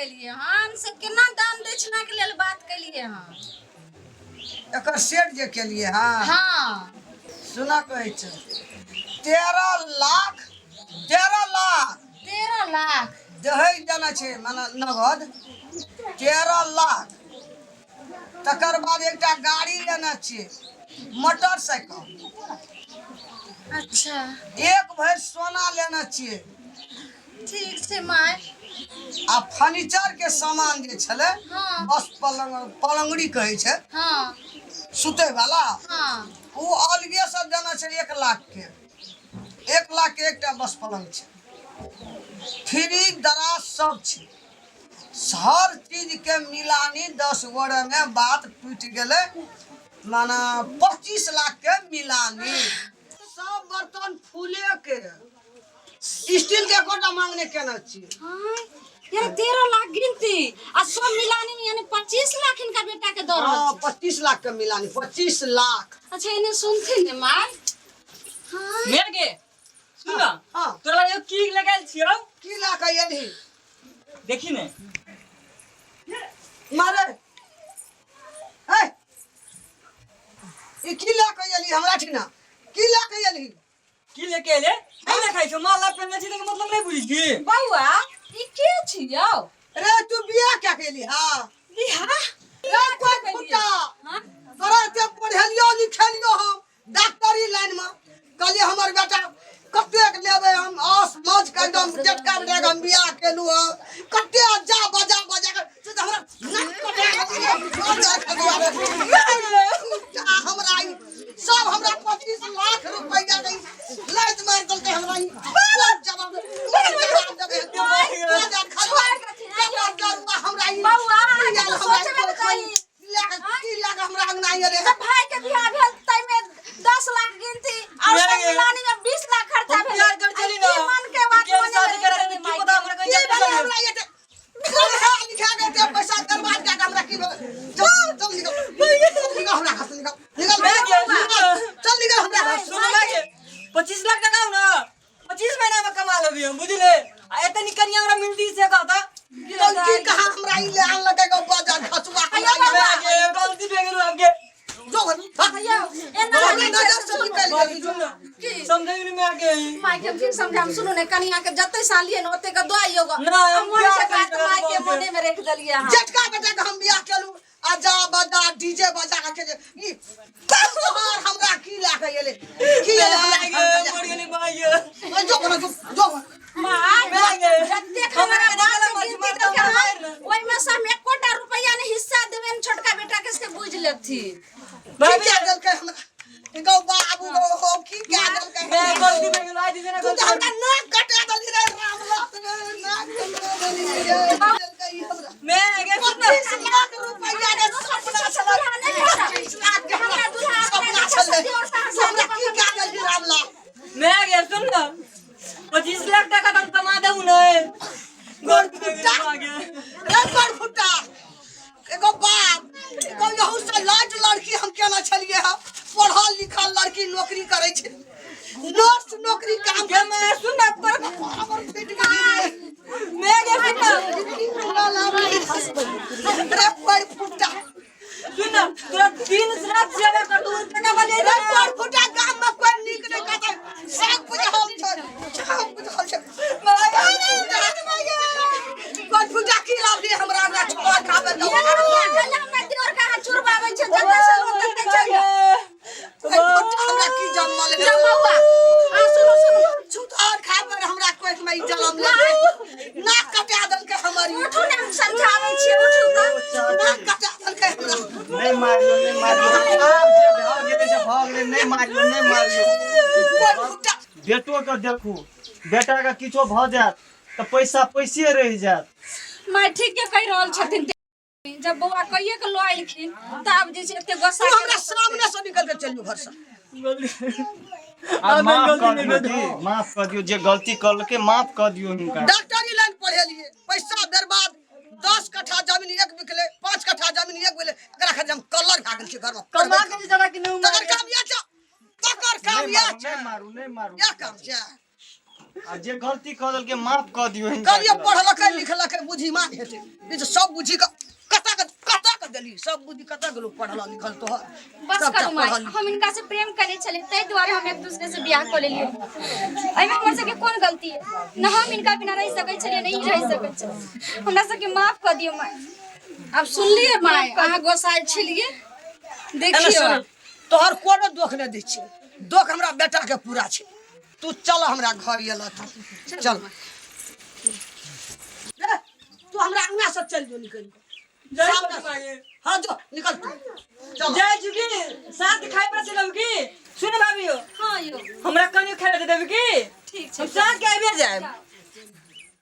लगेलिए हन से केना दाम दक्षिणा के लेल बात केलिए हन? एकर सेट जे केलिए हँ? हाँ। सुना, कहै छै 13 लाख, 13 लाख। 13 लाख। दहेज देना छै, माने नगद 13 लाख। तकर बाद एकटा गाड़ी लेना छियै, मोटरसाइकिल। अच्छा। 1 भरि सोना लेना छियै। ठीक छै माय। आ फर्नीचर के सामान जे छलै, बस पलंग, पलंगड़ी कहै छै, सुतै वाला, ओ अलगे से देना छै 1 लाख के। 1 लाख के एकटा बस पलंग छै। फ्रिज, दराज सब छै। हर चीज के मिलानी 10 गोरे में बात टूटि गेलै, माने 25 लाख के मिलानी। सब बर्तन फूले के, स्टील के एकोटा मांग नहि केने छियै। हाँ, यानी 13 लाख गिनती आ सब मिलानी में यानी 25 लाख इनका बेटा के दऽ रहल छी। 25 लाख के मिलानी, 25 लाख। अच्छा, एने सुनथिन ने माय? हाँ। मेरे के सुन ना। हाँ। तोरा लग की लगायल छियौ? की लए कऽ एलही? देखी ने। मारे ए, ई की लए कऽ एलही हमरा ठिना? की लए कऽ एलही? की लेके एले? नहीं देखाइ छौ? माला पेनने छी तकर मतलब नहीं बुझै छी? बौआ, ई के छियौ? रे, तू बियाह क्या केली? हाँ। बियाह? रे कोई फुटा। हाँ? तोरा एते पढ़ेलियो लिखेलियो हम डॉक्टरी लाइन में। कहलिए हमर बेटा कतेक लेबै, हम आस मौज के एकदम जटका में हम बियाह केलू हँ। कते जा बजा बजा के से तऽ हमरा नाक कटा गेल। हमरा ई सब हमरा 25 लाख रुपैया के लात मारि देलकै। हमरा ई बहुत जवाब, बहुत जवाब देबै। हमरा ई बौआ, की आयल हमरा ई सोचबे ने चाही। की लए कऽ हमरा अंगना एलै? जब भाई के बियाह भेल तै में 10 लाख गिनती और नहीं, सब नहीं। मिलानी में 20 लाख खर्चा हम भेल। प्यार कर चली ना। की मन के बात के मने शादी में करा रहि दे, गेलै की पता हमरा की कहीं भेलै हमरा एते पढ़ा लिखा के एते पैसा बर्बाद कए के हमरा की भेलै? चल चल, निकल चल, निकल हमरा घर से, निकल निकल। मैं गेल। निकल, चल निकल हमरा घर से। सुन ना के 25 लाख टका ना 25 महीना में कमा लेबी हम, बुझले? आ एते निकनिया हमरा मिलती से कहता। चल, की कहा हमरा ई ले आनलकै गो बाजार खसुआ हमरा ई? मैं गे गलती भे गेलु हमके। जो घर, भाग। यौ, एना हमरा नहि नजर छै, से सुनू। निकलि गेली। सुन ना। की? समझै नहीं मैं के। माय के की समझाम? सुनू ने, कनिया के जते सालिए ने ओते के दुआइयो गो। ना, हम हम मोन से प्यार बात करी माय के बहुत। मने में रख देलिए अहाँ। जेठका बेटा के हम बियाह केलू, आजा बजा डीजे बजा के जे ई तोहर हमरा की लए के एलै? की एलै हमरा मैं घर गे में? मर गेली भाई गे। जो जो जो। माय, मैं गे। जतेक हमरा हमरा के बात निकलल गिनती मत देलकै मार हन, ना। ओहिमे से हम एकोटा रुपैया ने हिस्सा देबै ने छोटका बेटा के, से बुझि लेथिन। की कए देलकै हमरा गौ बाबू गौ हो? की कए देलकै मैं हमरा? गलती भे गेल आज दिन। तू तऽ हमरा नाक कटा देलही रे राम लाल रे, नाक कटा देलही रे। देलकै ई हमरा मैं गे सुन ना। 25 लाख रुपैया के सपना छलै। 25 लाख के हमरा सपना छलै। तू हमरा की कए देलही राम लाल? मैं गे सुन ना, 25 लाख टका हम कमा देऊ ने, गलती भे गेल भागे। रे बड़ फुटा, एगो बाप एगो यहू से लाज लड़की हम केना छलिए हँ, पढ़ल लिखल लड़की, नौकरी करै छै, नर्स नौकरी काम गे मैं सुन ना पर हमर फुटि गेली रे। मैं गे सुन ना। रे बड़ फुटा। सुन ना, तोरा दिन रात सेवा कर दू टका वाले। रे बड़ फुटा, गाम में कोई नीक नहि कहतै, सब बुझल छै, सब बुझल छै। बड़ फुटा, की लाभली हमरा ना छोड़ खाबे दो। हमरा दियोर के अहाँ चुरबाबै छै, जते से तते चलि। बड़ फुटा, हमरा की जन्मल है? बौआ, अहाँ सुनू सुनू। छुतार खाबर हमरा कोख में ई जन्म ले, नाक कटा देलकै हमर ई। उठू ने, हम समझाबै छियै, उठू तऽ। नाक कटा देलकै हमरा। नहि मारियौ, नहि मारियौ। आब जे भऽ गेलै से भऽ गेलै। नहि मारियौ, नहि मारियौ। कोइ फुटा। बेटोके देखू, बेटाके किछो भऽ जायत तऽ पैसा पैसे रहि जायत। माय ठीके कहि रहल छथिन। जब बौआ कहिए के लऽ एलखिन तऽ आब जे छै एते गुस्सा तू हमरा सामने से निकल के चलियो घर से। आब माफ कऽ दियौ जी, माफ कऽ दियौ। जे गलती करलकै, माफ कऽ दियौ हिनका। डॉक्टरी लाइन पढ़ेलिए, पैसा बर्बाद। 10 कट्ठा जमीन एक बिकले, 5 कट्ठा जमीन एक बिकले। एकरा खातिर हम कलर भए गेल छी घर में। कमा के जरा कि नहीं? तकर काम इएह छै, तकर काम नहि इएह मारू, छै। नहि मारू, नहि मारू। इएह काम छै। आ जे गलती कऽ देलकै माफ कऽ दियौ हिनका। करिए पढ़लकै लिखलकै बुद्धिमान हेतै नहीं तऽ सब बुद्धि के कतऽ के कतऽ के देली सब बुद्धि कतऽ गेलो पढ़ल लिखल तोहर बस सबटा करू माय, पढ़ल। हम इनका से प्रेम करने छलियै, ताहि दुआरे हम एक दूसरे से बियाह कऽ लेलियै। एहिमे हमर सबके कोन गलती है? न हम इनका बिना रहि सकै छलियै, न ई रहि सकै छलियै। हमरा सबके माफ कऽ दियौ माय। आब सुनलियै माय, अहाँ गोसाइ छलियै। एने देखियौ सुन, तोहर कोनो दोख नहि दै छियै, दोख हमरा बेटा के पूरा छै। तू चल हमरा घर एलऽ तऽ चल रे, तू हमरा अंगना से चल जो निकल कऽ। जय सामने छोटी माई। हाँ जो निकल तू चल। जय चुकी साथ के खाए पर चलब की? सुन भाभी हो। हाँ यो। हमरा कनियो खाए दे देबी की? ठीक छै। हम साथ के आबिए जाएब।